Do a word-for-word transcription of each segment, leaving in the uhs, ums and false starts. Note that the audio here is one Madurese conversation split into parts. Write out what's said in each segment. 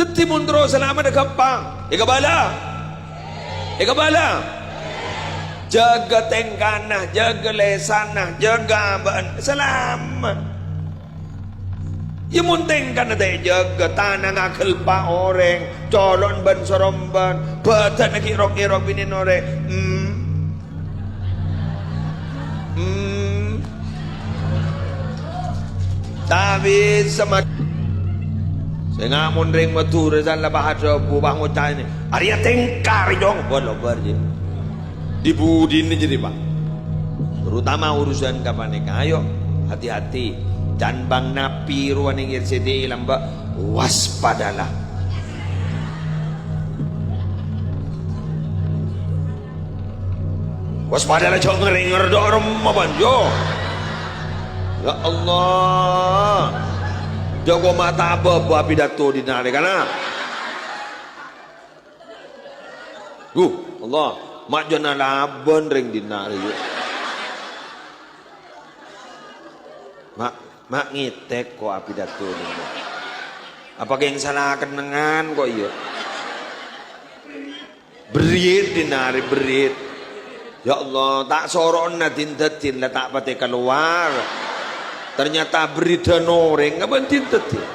Dhâddhi mon terro salamet ghâmpang. Èkabâlâ. Èkabâlâ. Jâgâ tèngkana, jâgâ lèsanna, jâgâ abâ'na. Salamet. Iyâ, mon tèngkana ta' èjâgâ, tanangnga aghâlpa' orèng, colo'na bân-sorombân, bhâdhânna ghi' rok-ngèrok binèna orèng. Hmm. Hmm. Ta' bisa, Mat. Sènga' mon rèng Madhurâ san la pas adhâbu, pas ngoca' ini, "Arèya tèngka rè, Cong." Wah, lobâr, jâ. Di-budina jârèya, Pak. Terutama urusan kapanèka. Ayo, hati-hati. Can bâng napi rowa nèng R C T I lambâ'. Waspadalah. Waspada la, jhâ' ngèrèngèr dâ' remma, bân, yo. Ya Allah. Jhâ' koma' ta' abâ-abâ apidato dinarè, kana. Duh, Allah. Ma' jhâ' nalabân rèng dinarè, yo. Ma', ma' ngètèk ko' apidato dinarè. Apa kèng sala kennengngan ko', iyâ? Berri'na arè berri'. Ya Allah, ta' soro'na din-daddin la ta' patè kalowar. Ternyata berri'na orèng, ngabân din-daddin.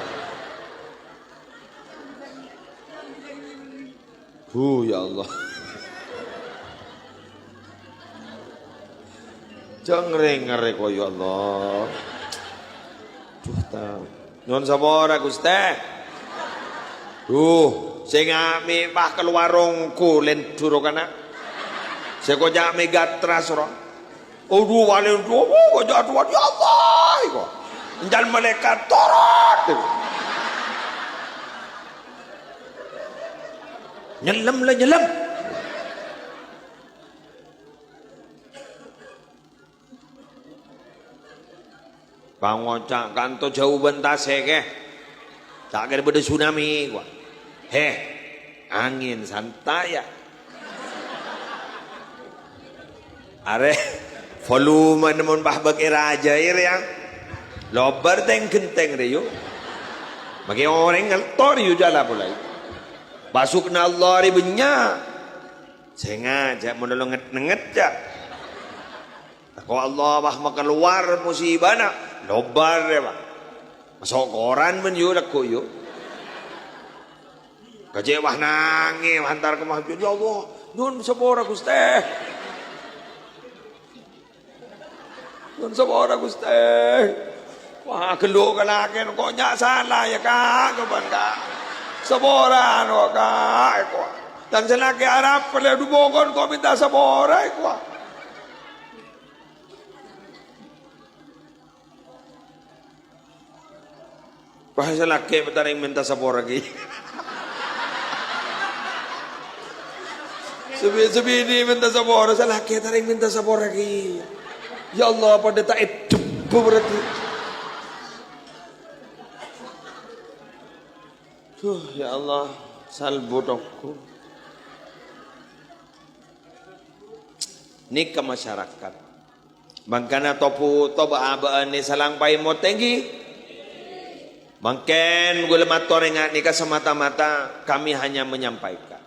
Huh, ya Allah. Jhâ' ngèrèngèrè ko', ya Allah. Duh, ta-, nyo'on sapora, Ghustè. Duh, sè ngami' pas kalowar ongghu lèndhur kana'. Sè koca' mè' gatras, ro. Aduh, walèndhur, oh, koca' duwân, ya Allah, iko. Encan malaèkat toron, iko. Nyellem la nyellem. Pangoca' kanto jhâu bân tasè', kè. Ta' kèra bâdâ tsunami, kowa. Hè, angèn santai, yâ. Arè, volumena mon pas bâkè rajâ, rè, yâ. Lobâr tèng-ghântèng, rè, yu. Makè orèng ngeltor, yu, jhâ' la polè. Pasukanna Allah rè bânnya'. Sènga', jhâ' mon lo nget-nenget, jhâ'. Tako' Allah pas makalowar musibana, lobâr, yâ, Pak. Maso' koran, bân, yu, lagghu', yu. Kacè' pas nangès, pas entar ka masjid, "Ya Allah, nyo'on sapora, Ghustè. Nyo'on sapora, Ghustè." Wah, ghellu' ka lakèna, "Ko' nya' sala, yâ, Ka', kabân, Ka'. Sapora, anu, Ka', èkowa. Dân sè lakè' arapa lè' du bokon ko' mènta sapora, èkowa." Wah, sè lakè' ta' rèng mènta sapora, ghi. Sè bi-, sè binè' mènta sapora, sè lakè' ta' rèng mènta sapora, ghi. Ya Allah, padâ ta' èdhep berarti. Duh, ya Allah, salbu tonggu. Nèka masyarakat. Mangkana tobu-, toba abâ'na salang paèmot ènggi. Mangkèn ghulâ mator ènga' nèka semata-mata kami hanya menyampaikan.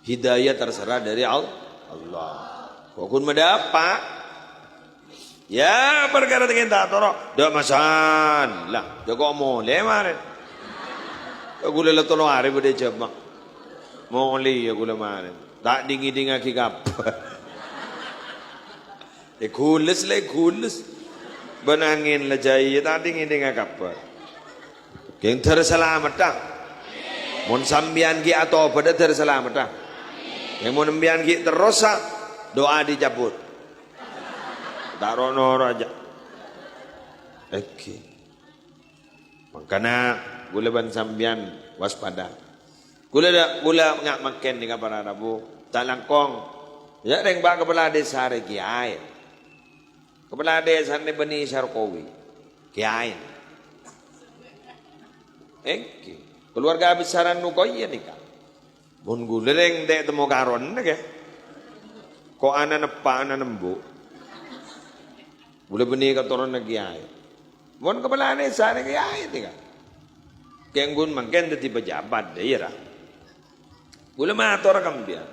Hidayah terserah dari Al-, Allah. Ko' ghun madâpa'. Yâ, parkara tèngèn ta' toro'. Dâ' masalah. Jhâ' ko' molè marèn. Ghulâ la tello arè bâdâ è jhâmma. Molè yâ ghulâ marèn. Ta' ding-ngèdingngaghi kabhâr. Èghulus la èghulus. Bân angèn la jâiyâ ta' ding-ngèdingnga kabhâr. Kèng dâr salametta. Mon sampèyan ghi' atobâdhâ dâr salametta. Kèng mon sampèyan ghi' terrosa, doa dicabut. Ta' ro'-noro' jhâ'. Ènggi. Mangkana ghulâ bân sampèyan waspada. Ghulâ, ghulâ nga' mangkèn nèka para rabu, ta' langkong. Yâ, rèng bâ' kapala dhisa rè kèyaè. Kapala dhisa nè bânnè Sarkowi. Kèyaè. Ènggi. Kaluwarga besarna Nukoya nèka. Mon ghulâ rèng ta' temmo karonna, kè. Ko' ana' neppa', ana' nembu'. Ghulâ bânnè katoronan kèyaè. Mon kapala dhisa nè kèyaè nèka. Kèng ghun mangkèn dhâddhi pejabat, dhâ, iyâ, ra? Kaulâ mator ka sampèyan.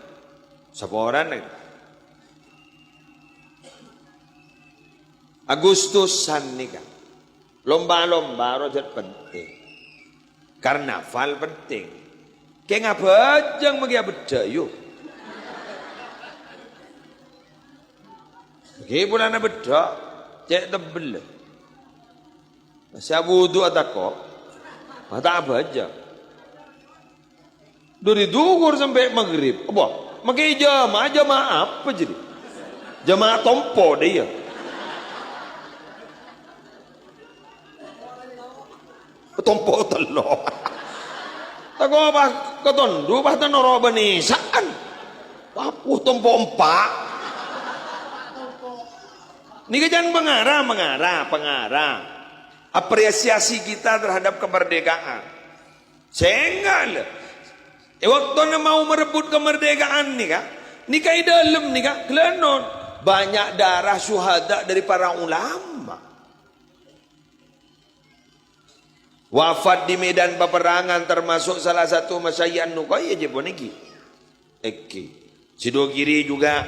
Saporana. Agustusan nèka. Lomba-lomba rojhât penting. Karnaval penting. Kèng abhâjâng maghi abeddhâ', yu. Ghi polana beddhâ', cè' tebbel. Sè awudu atako', ma' ta' abhâjâng. Dhâri dhuhur sampè' maghrib. Apa? Makè jamaah, jamaah apa jadi? Jamaah tompo dhâ iyâ. Tompo tello'. Tako' pas katondhu, pas ta' noro' bânnè sa'an. Pas, wuh, tompo empa'. Nèka jhân pangara, pangara, pangara. Apresiasi kita terhadap kemerdekaan. Sènga' lho. È bâktona mau merebut kemerdekaan nèka, nèka è dâlem nèka, ghellâ' non. Banyak darah syuhada dari para ulama. Wafat di medan peperangan termasuk salah satu masyayikh An-Nuqai jâ' ponèka. Èngghi. Sidogiri juga.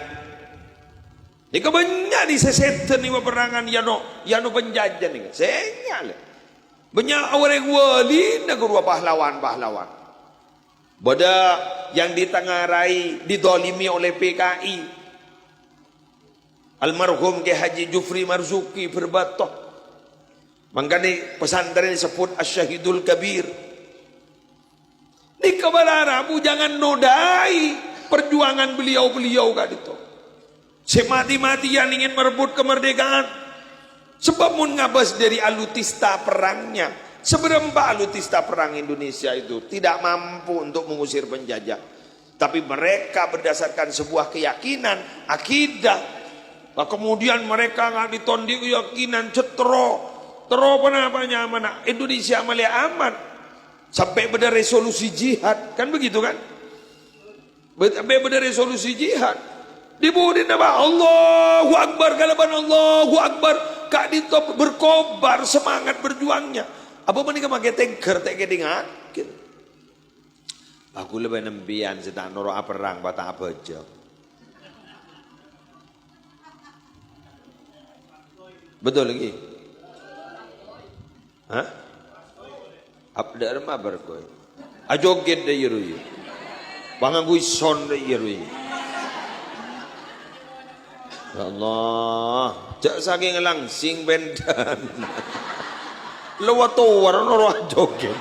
Nèka bânnya' nè sè sèdhâ nè peperangan, yano, yano penjajah nèka. Sènga' lè. Bânnya' orèng wâlina ghâruwa pahlawan-pahlawan. Bâdâ yang ditengarai, didolimi oleh P K I. Almarhum Kiai Haji Jufri Marzuki Berbato. Mangkana pesantren disebut Asy-Syahidul Kabir. Nèka para rabu jangan nodai perjuangan beliau-beliau ka'dinto. Sè mati-matian ingin merebut kemerdekaan. Sebab mon ngabâs dhâri alutista perangnya, sabârâmpa alutista perang Indonesia itu tidak mampu untuk mengusir penjajah. Tapi mereka berdasarkan sebuah keyakinan, akidah. Nah, kemudian mereka nga'dinto keyakinan cè' terro. Terro ponapa nyamana? Indonesia malè aman. Sampè' bâdâ resolusi jihad. Kan begitu, kan? Bâ-, sampè' bâdâ resolusi jihad. Dhi-budhina, Pak, Allahu Akbar, kalabân Allahu Akbar. Ka'dinto berkobar semangat berjuangnya. Apa panèka makè tengger ta' èkèdingngaghi? Aku lebbi nembiyan sè ta' noro' aperrang, pa ta' abhâjâng. Betul lagi? Hah? Ap-, dâ' remma berkoy. Ajoget dâ' iyâ rowa. Pangangghuy son dâ' iyâ rowa. Ya Allah, jhâ' sakèng langsing bhândhân. Lo wa towar noro' ajoget.